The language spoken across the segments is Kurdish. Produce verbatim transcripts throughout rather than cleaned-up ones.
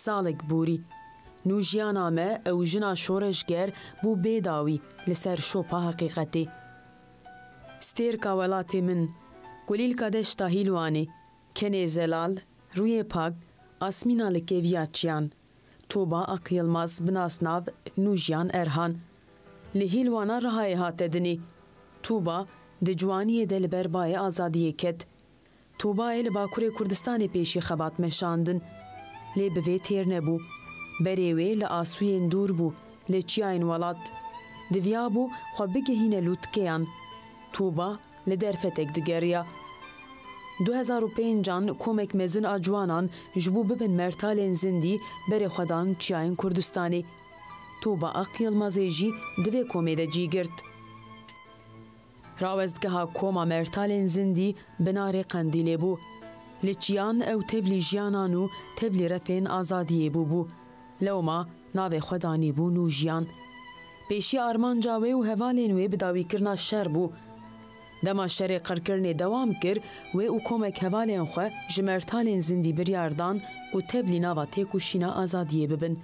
Salek borî. Nûjiyana me ew jina şoreşger bû bê dawî li ser şopa heqîqetê. Stêrka welatê min, kulîlka deşta Hîlwanê, kenê zelal, rûyê pak, asmîna li kêviya çiyan. Tuba Ak Yilmaz bi nasnav Nûjiyan Erhan. Li Hîlwana Rihayê hate dinê. Tuba di ciwaniyê de li ber bayê azadiyê ket. Tubayê li Bakurê Kurdistanê pêşî xebat meşandin. Lê bi vê têr nebû. Berê wê li asûyên dûr bû, li çiyayên welat. Diviyabû xwe bigihîne lûtkeyan. Tuba li derfetek digeriya. Du hezar û pêncan komek mezin a ciwanan ji bo bibin mertalên zindî berê xwe dan çiyayên Kurdistanê. Tuba Ak Yilmazê jî di vê komê de cî girt. Rawestgeha Koma Mertalên Zindî binarê Qendîlê bû. Li çiyan ew tevlî jiyanan û tevlî refên azadiyê bûbû. Lewma navê xwe danîbû Nûjiyan. Pêşî armanca wê û hevalên wê bi dawîkirina şer bû. Dema şerê qirkirinê dewam kir, wê û komek hevalên xwe ji mertalên zindî biryar dan ku tevlî nava têkoşîna azadiyê bibin.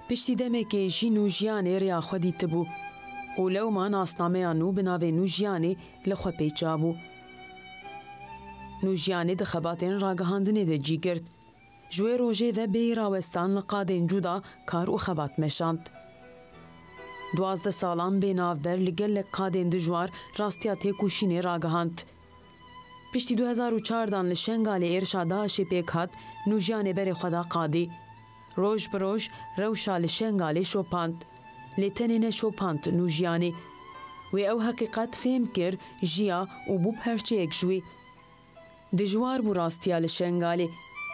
Piştî demekê jî Nûjiyanê rêya xwe dîtibû û lewma nasnameya nû bi navê Nûjiyanê li xwe pêça bû. Nûjiyanê di xebatên ragihandinê de cî girt. Ji wê rojê ve bêyî rawestan li qadên cuda kar û xebat meşand. Duwazdeh salan bê navber li gelek qadên dijwar rastiya têkoşînê ragihand. Piştî du hezar û çardan li Şengalê êrişa DAIŞê pêk hat, Nûjiyanê berê xwe da qadê. Roj bi roj rewşa li Şengalê şopand. Lê tenê neşopand Nûjiyanê. Wê ew heqîqet fêm kir, jiya û bû parçeyek ji wê. Dijwar bû rastiya li Şengalê.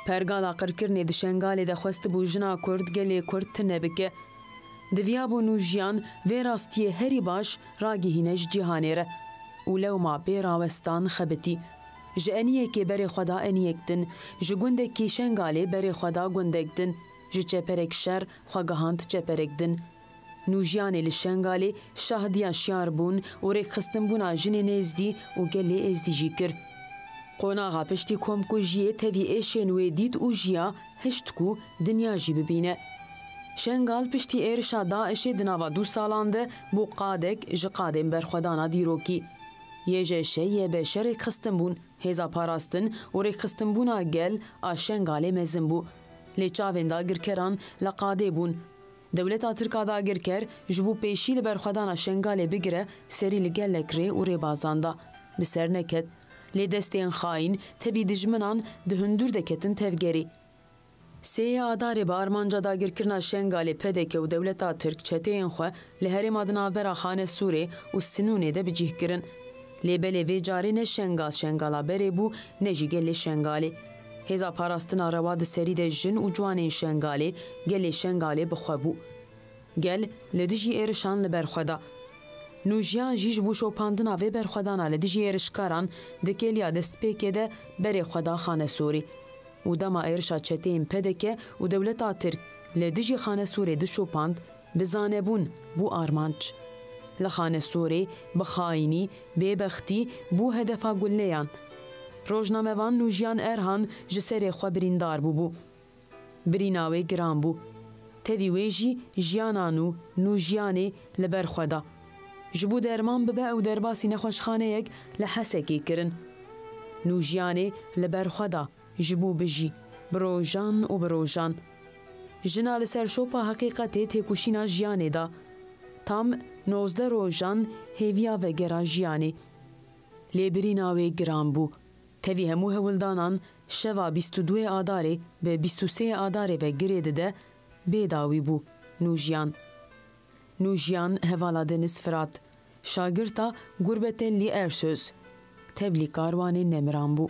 Pergala qirkirinê di Şengalê de xwestibû jina Kurd gelê Kurd tune bike. Diviyabû Nûjiyan vê rastiyê herî baş ragihîne ji cîhanê re û lewma bê rawestan xebitî. Ji eniyekê berê xwe da eniyek din, ji gundekî Şengalê berê xwe da gundek din, ji çeperek şer xwe gihand çeperek din. Nûjiyanê li Şengalê şahidiya şiyarbûn û rêkxistinbûna jinên êzdî û gelê êzdî jî kir. Qonaxa piştî komkujiyê tevî êşên wê dît û jiya, hişt ku dinya jî bibîne. Şengal piştî êrişa DAIŞê di nava du salan de bû qadek ji qadên berxwedana dîrokî. Y J Ş Y B Ş rêkxistinbûn. Hêza parastin û rêkxistinbûna gel a Şengalê mezin bû. Lê çavên dagirkeran li qadê bûn. Dewleta Tirk a dagirker ji bo pêşî li berxwedana Şengalê bigire, serî li gelek rê û rêbazan da. Bi ser neket. Lê destên xayîn tevî dijminan di hundir de ketin tevgerê. Sêyê Adarê bi armanca dagirkirina Şengalê P D K û dewleta Tirk çeteyên xwe li herêma di navbera Xanesûrê û Sinûnê de bi cih kirin. Lê belê vê carê ne Şengal Şengala berê bû, ne jî gelê Şengalê. Hêza parastina rewa di serî de jin û ciwanên Şengalê, gelê Şengalê bi xwe bû. Gel li dijî êrişan li ber xwe da. Nûjiyan jî ji bo şopandina vê berxwedana li dijî êrişkaran di kêliya destpêkê de berê xwe da Xanesorê û dema êrişa çeteyên P D K û dewleta Tirk li dijî Xanesorê dişopand, bi zanebûn bû armanc. Li Xanesorê bi xayînî, bêbextî bû hedefa gulleyan. Rojnamevan Nûjiyan Erhan ji serê xwe birîndar bûbû. Birîna wê giran bû. Tevî wê jî jiyana nû, Nûjiyanê li ber xwe da. Ji bo derman bibe ew derbasî nexweşxaneyek li Hesekê kirin. Nûjiyanê li ber xwe da ji bo bijî, bi rojan û bi rojan. Jina li ser şopa heqîqetê têkoşîna jiyanê da. Tam nozdeh rojan hêviya vegera jiyanê. Lê birîna wê giran bû. Tevî hemû hewldanan şeva bîst û duyê Adarê bi bîst û sêyê Adarê ve girê dide, bê dawî bû Nûjiyan. Nûjiyan hevala Deniz Firat, şagirta Gurbetellî Ersöz, tevlî karwanê nemiran bû.